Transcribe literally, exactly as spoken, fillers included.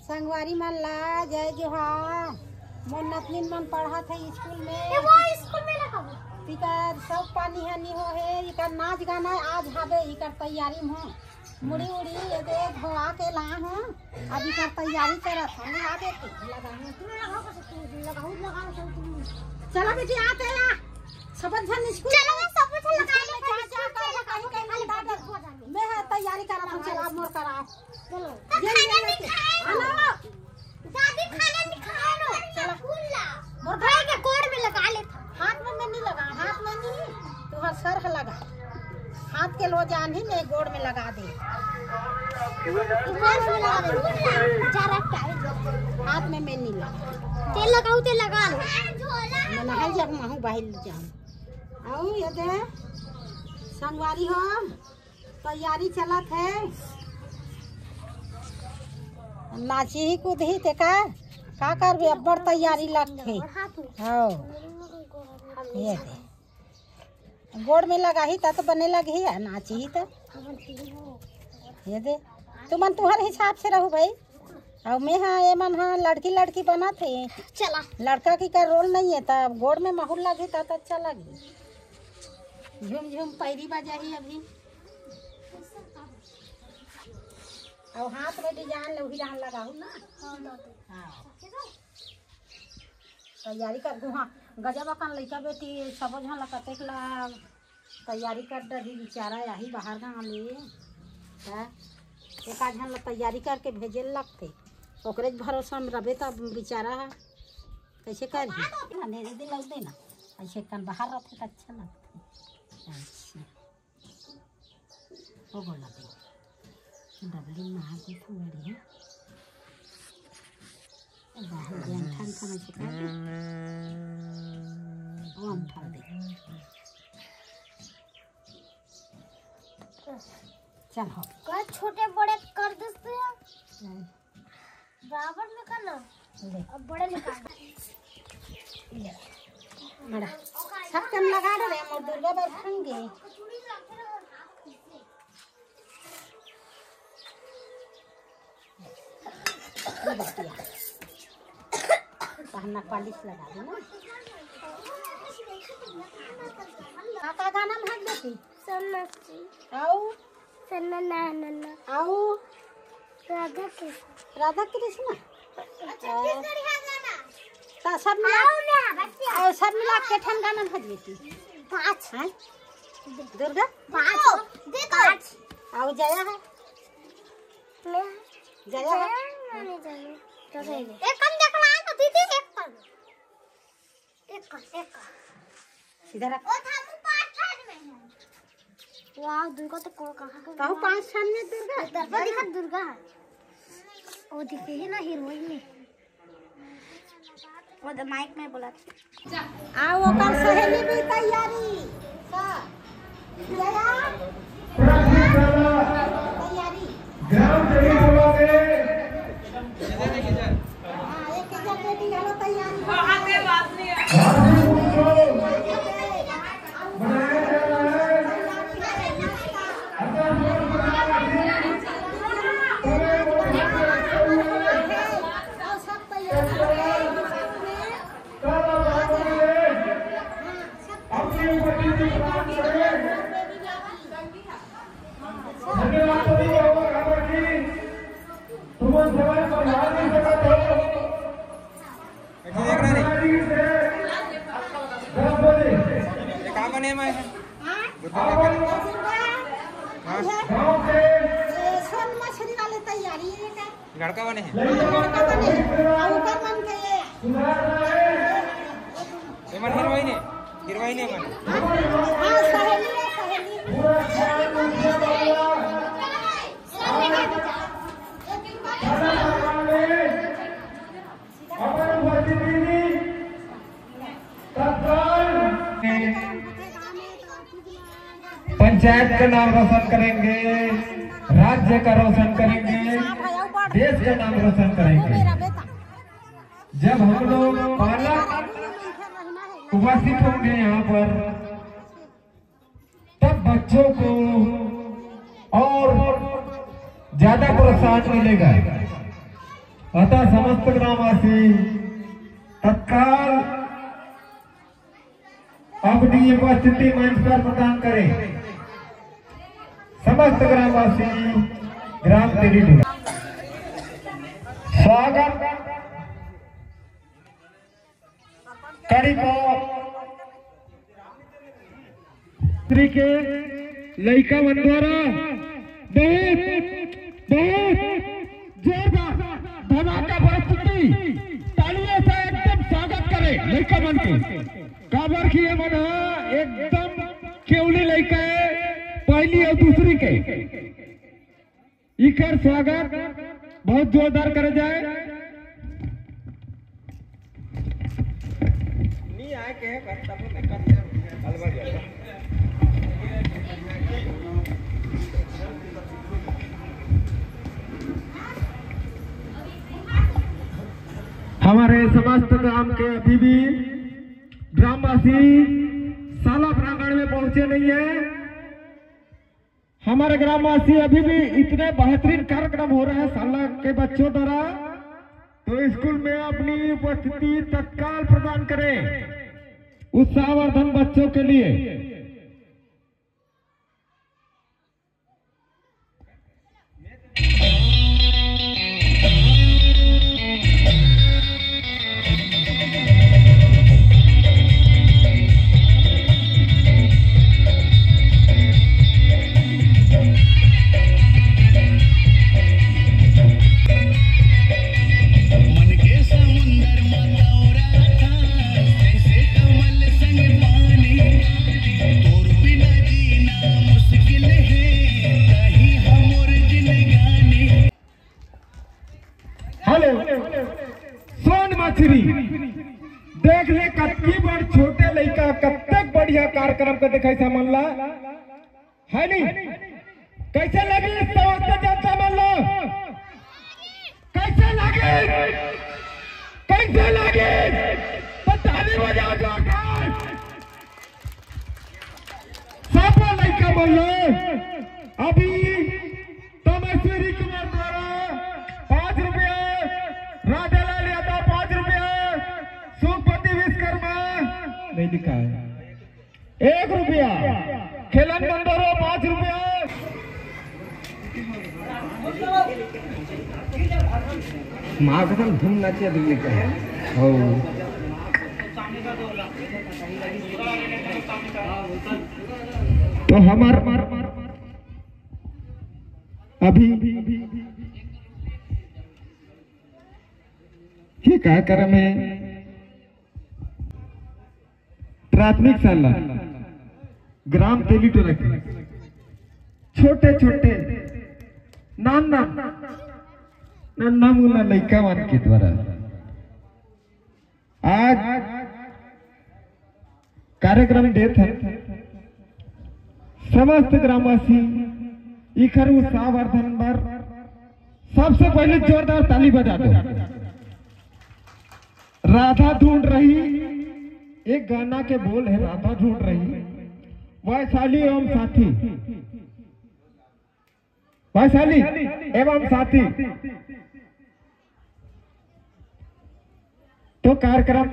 संगवारी मन ला जय जोहार। मोर नतनीन मन पढ़त हे स्कूल में। ये वो स्कूल में लगा। तिकर सब पानी हनी हो हे, इकर नाच गाना आज हावे, इकर तैयारी में हो। मुड़ी उड़ी ये दे धोआ के ला हो, अब इकर तैयारी करत हो। लगा दे तू, लगा हो, तू लगा हो, तू लगा हो, तू लगा हो, तू। चला बेटी, आते या। सब झन स्कूल चलो, सब झन लगा ले, स्कूल में जा, जा, कर, कहीं, कहीं, कहीं, कहीं, मैं है तैयारी करत हूँ, चला मोर करा। चलो। ये खाना ले नहीं लेके। खाए ना। हेलो। दादी खाना नहीं खाए ना। चलो। फूल ला। मोर भाई के गोड़ में लगा लेता। हाथ में मैं नहीं लगा, हाथ में नहीं। तुम्हार सर है लगा। हाथ के लो जान ही मैं गोड़ में लगा दे। गोड़ में लगा दे। जरा टाइट। हाथ में मैं नहीं लगा। तेल लगाऊ, तेल लगा लो। मैं नहाई जब महू बाहिर जाऊँ। आऊ ये दे संगवारी हो। तैयारी चलत हे। नाचही कूदही तेकर का करबे, अब्बड़ तैयारी लगथे। हव, ये दे। गोड़ में लगाही त तो बने लगही, आ नाचही त। ये दे, तुमन तुहर हिसाब से रहू भाई। अउ में हा, एमन हा लड़की लड़की बनत हे। चला। लड़का की का रोल नहीं है, तब गोड़ में माहौल लगही त, त अच्छा लगही। झुम झुम पैरी बजाही अभी। अउ हाथ में डिजाइन लउही डाल लगाहू ना। हाँ। तैयारी कर गुहा गजब अकन लइका बेटी सबो झन ला कतेक ला तैयारी कर डरही बेचारा आही बाहर गाँव ले। त एक आध झन ला तैयारी करके भेजे ल लगथे। ओकरे भरोसा में रबे त बेचारा ह कइसे करही। अंधेरे दिन लग देना। अइसे कन बाहर रथे त अच्छा लगथे। अच्छा। हो गोला दे। डबली मार दे थोड़ी है। बाहर दे, अंठा अंठा में छिपा दे। वो अंठा दे। चल हो। का छोटे बड़े कर देते हैं? बराबर में कर ना। ले। अब बड़े निकाल। ले। बड़ा। सब कम लगा दे रे, मोर दुर्गा बर फंगे। ये बतिया। पहनना पालिश लगा दे ना। का, का गाना में हट लेती? सन्नासी। आऊ? सन्ना ना नन्ना। आऊ? राधा कृष्ण। राधा कृष्ण? अच्छा, छत्तीसगढ़िया गाना। ता सब मिला, आओ ना, बच्चे। आओ, सब मिला के ठन गाना भज लेती। पाँच। हैं? दुर्गा? पाँच। देखो। पाँच। आऊ जया है? मैं जया है? जया ना नहीं जानू। तो सही है। एक कन देखना है तो दीदी, एक कन। एक कन, एक कन। इधर रख। ओ, थामू पाँच ठन में है। वाह, दुर्गा तो को-, कहाँ का कहूँ पाँच ठन में दुर्गा? दुर्गा दिखा, दुर्गा है। वो दिखे ही ना हीरोइन में। वो तो माइक में बोला। आ, ओकर सहेली भी तैयारी। का? जया? तैयारी। ग्राम सही बोला के। हाँ, एक हजार बेटी घलो तैयारी। वहाँ से बात नहीं है। बनाया जा रहा है। और सब तैयारी। धन्यवाद सभी को, बाबा जी। तुम सवाल पर ला नहीं सकते हो। दस बजे। ये का बने में है? दुर्गा का बने? हाँ। गाँव से सोन मछली वाले तैयारी है का? लड़का बने हैं? लड़का बने हैं। और ऊपर मन के ये। ये मन हीरोइन है? हीरोइन है मन? हाँ, सहेली है, सहेली। पंचायत का नाम रोशन करेंगे, राज्य का रोशन करेंगे, देश का नाम रोशन करेंगे। जब हम लोग पालक उपस्थित होंगे यहाँ पर, तब बच्चों को और ज्यादा प्रोत्साहन मिलेगा। अतः समस्त ग्रामवासी तत्काल अपनी उपस्थिति मंच पर प्रदान करें। समस्त ग्रामवासी ग्राम तेली टोला। स्वागत कड़ी को श्री के लइका मन द्वारा बहुत, बहुत जोरदार धमाका प्रस्तुति, तालियों से एकदम स्वागत करे लइका मन के। काबर कि ये मन ह एकदम केवली लइका है, पहली और दूसरी के। इकर स्वागत बहुत जोरदार करे जाए। हमारे समस्त ग्राम के अभी भी ग्रामवासी शाला प्रांगण में पहुंचे नहीं है। हमारे ग्रामवासी अभी भी इतने बेहतरीन कार्यक्रम हो रहे हैं शाला के बच्चों द्वारा, तो स्कूल में अपनी उपस्थिति तत्काल प्रदान करें उत्साहवर्धन बच्चों के लिए। हेलो, सोन मछरी, देख ले कतकी बड़ छोटे लइका कतेक बढ़िया कार्यक्रम के देखाइस हमन ला, है नी? कैसे लगिस समस्त जनता मन ला? कैसे लगिस? कैसे लगिस? तो ताली बजाओ जोरदार। सबो लइका मन ला अभी तमेश्वरी कुमार द्वारा पाँच रुपया, राधालाल यादव पाँच रुपया, सुखपति विश्वकर्मा नहीं लिखा है, एक रुपया, खेलन मंदोरो पाँच रुपया। माँ कसम धूम नाचे दिल्ली का। हो। तो हमार अभी ये कार्यक्रम है प्राथमिक शाला ग्राम तेली टोला के छोटे छोटे नान नान नन्ना मुन्ना लइका मन के द्वारा आज कार्यक्रम देत हन। समस्त ग्रामवासी इखर उत्साहवर्धन बर सबसे पहले जोरदार ताली बजा दो। राधा ढूंढ रही, एक गाना के बोल है, राधा ढूंढ रही, वैशाली एवं साथी, वैशाली एवं साथी। तो कार्यक्रम